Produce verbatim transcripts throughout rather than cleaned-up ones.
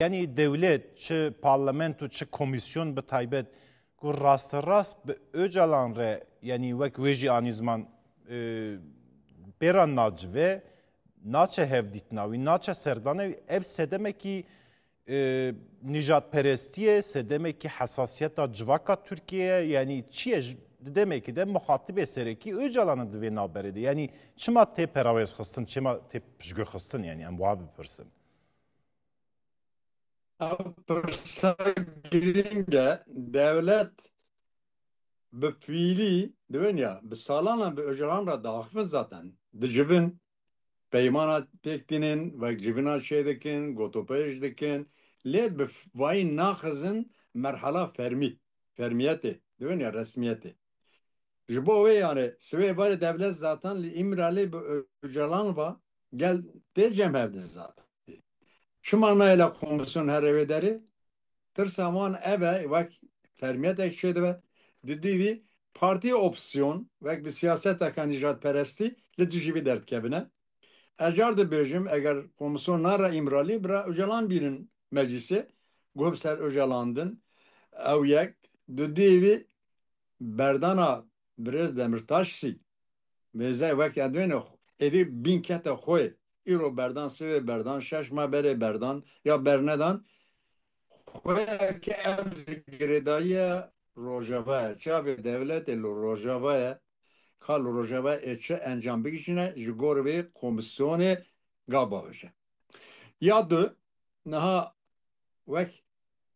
Yanî dewlet, çi parlamento, çi komîsyon bi taybet ku rasterast bi Ocalan re, yanî wek wê jî anî ziman, e, pêra nacive, naçe hevdîtina wî, naçe serdana wî, ev sedemekî, e, nîjadperestî ye, sedemekî hesasiyeta civaka Tirkiyê ye, yanî çi ye, ji, di demekê de muxatibê serekî Ocalan e di vê navberê de. Yanî çima tê perawêz xistin, çima tê piştgû xistin, yanî em wiha bipirsin. Ev pirsa girîng e. Dewlet bi fiîlî, dibên ya, bi salan e bi Ocalan re diaxivin zaten. Dicivin, peymana pêk tînin, vekcivîna çê dikin, gotopêj dikin. Lê bi f-, vayî naxizin merhala fermî, fermiyetê, dibên ya, resmiyetê. Ji bo wê, yani, sibê varê dewlet zaten li Îmralî bi Ocalan va gel tê cem hevdin zaten. Çima nayê la komisyon here wê derê? Tirsa wan ev e, wek fermiyetek çêdibe. Di dî vî partî opsiyon, wek bi siyaseteke nîjadperestî li dijî vî derdikevine. Ez car dibêjim, eger komisyon nare Îmralî, bira Ocalan bînin meclîsê, guh bi ser Ocalan din, ew yek, di dî vî berdana birêz Demirtaş sî. Mêze wek edwêne xo-, êdî bîn kete xwê. Îro berdan, sivê berdan, şeş ma berê berdan, ya bernedan. Xwê ke ev zî girêdayîya Rojava ye. Çavê dewletê li Rojava ye. Ka li Rojava ê çi encam bigihîjine, ji gor vê komîsyonê ga bavêje. Ya du, niha wek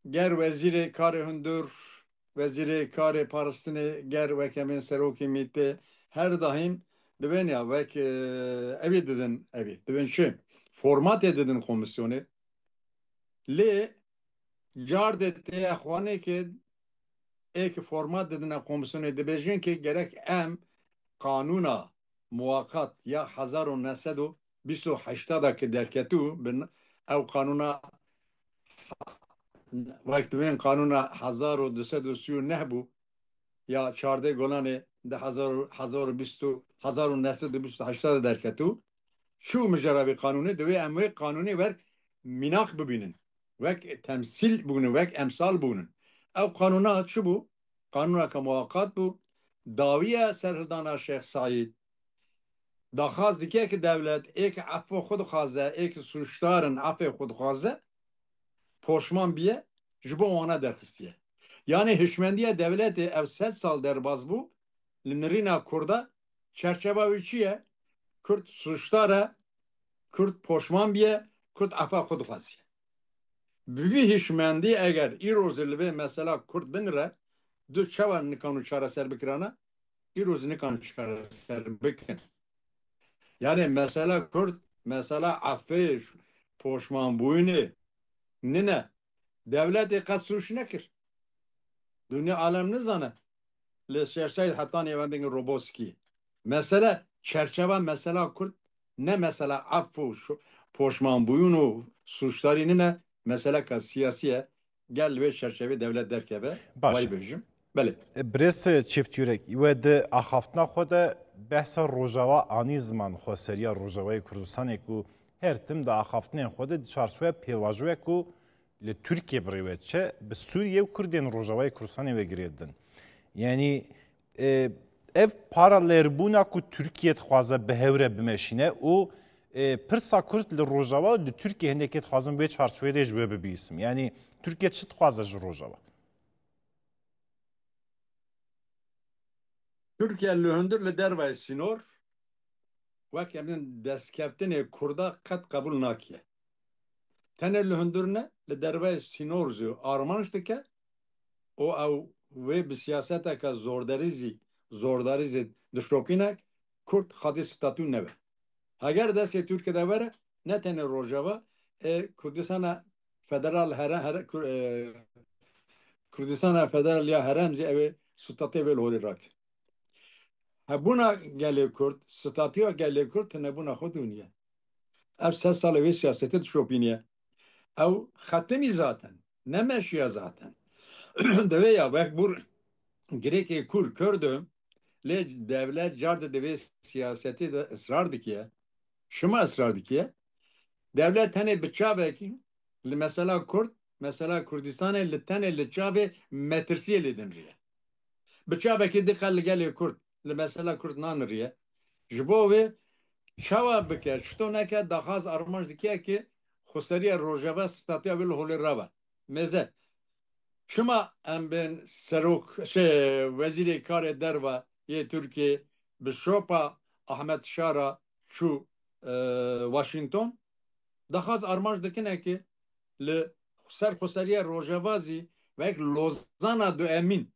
ger wezîrê karê hundir, wezîrê karê parastinê, ger wek em ên serokê mîtê, her dahîn dibên ya wek, e, evî didin, evî dibên çi? Formatê didin komîsyonê. Lê car de tê xwanê ke ê ki format didine komîsyonê dibêjin ke gerek em qanûna muwaqat ya hezar û neh sed û bîst û heşt de ki derketû bin, ew qanûna, wek dibên qanûna hezar û du sed û sî û neh bû, ya çardeh Golanê di hezar, hezar û bîst û, hezar û neh sed û bîst û heşt de derketû. Çû mijara vê qanûnê, divê em wê qanûnê wer mînak bibînin. Wek temsîl bûnin, wek emsal bûnin. Ew qanûna çi bû? Qanûneke muwaqat bû. Dawiye serhildana Şêx Seîd. Daxwaz dike ki dewlet ê ki efo xwe dixwaze, ê ki sûcdar in efê xwe dixwaze, poşman biye, ji bo wana derxistiye. Yanî hişmendiya dewletê ev sed sal derbas bû, li nirîna Kurda çerçeva wî çi ye? Kurd sûcdar e, Kurd poşman biye, Kurd efa xwe dixwaziye. Bi vî hişmendî eger îro zî li vê mesela Kurd binire, du çawa nikan û çareser bikirana, îro zî nikan çareser bikin. Yani mesela Kurd, mesela efê, poşmanbûyînê nine. Dewletê qet sûc nekir. Dinya alem nizane. Li Şêx Seîd hetanî em bêgin Roboskî. Mesele, çerçeva mesela Kurd, ne mesela eff û şu-, poşmanbûyîn û sûcdarî nine, meseleka siyasî ye. Gel li vê çerçevê dewlet derkeve. Baş e. Vay bêjim. Belê. E, birêz Çift Yürek, we di axaftina xwe de behsa Rojava anî ziman, xweseriya Rojavayê Kurdistanê ku her tim di axaftinên xwe de di çarçoya pêvajoya ku li Tirkiye bi rê ve çe, bi Sûriye û Kurdên Rojavayê Kurdistanê ve girêdin. Yanî, e, ev paralerbûna ku Tirkiye dixwaze bi hev re bimeşîne û, e, pirsa Kurd li Rojava û li Tirkiye, hindekê dixwazim vê çarçovê de ji we bibîsim. Yanî Tirkiye çi dixwaze ji Rojava? Tirkiye li hundir li dervayê sînor, wek em dîn destkeftinê Kurda qet qebûl nakiye. Tenê li hundir ne, li dervayê sînor zî armanc dike û ew wê bi siyaseteke zorderî zî, zordarî zî dişopîne, Kurd xwedî statû nebe. Heger destê Tirkiye de were, ne tenê Rojava, ê Kurdistana Federal here-, here-, Kur-, e, Kurdistana Federal ya herem zî ew ê statê vê li holê rake. Hebûna gelê Kurd, statuya gelê Kurd, tinebûna xwe dûniye. Ev sed sal e vê siyasetê dişopîniye. Ew xetimî zaten. Nemeşiya zaten. Divê ya wek bûr girêkê Kurd, Kurd e, lê dewlet car de divê siyasetê de israr dikiye. Şima israr dikiye. Dewlet tenê bi çavekî li mesela Kurd, mesela Kurdistanê li tenê li çavê metirsiyê lê dinriye. Bi çavekê diqe li gelê Kurd, li mesela Kurd naniriye. Ji bo wê çawa bike, çito neke, daxaz armanc dikiye ki xweseriya Rojava statiya wê li holê rava. Mêze, çima em bên serok, şey, wezîrê karê derve yê Tirkiyê bi şopa Ahmet Şara çû, e, Washington? Daxaz armanc dikine ki li ser xweseriya Rojava zî wek Lozana du emîn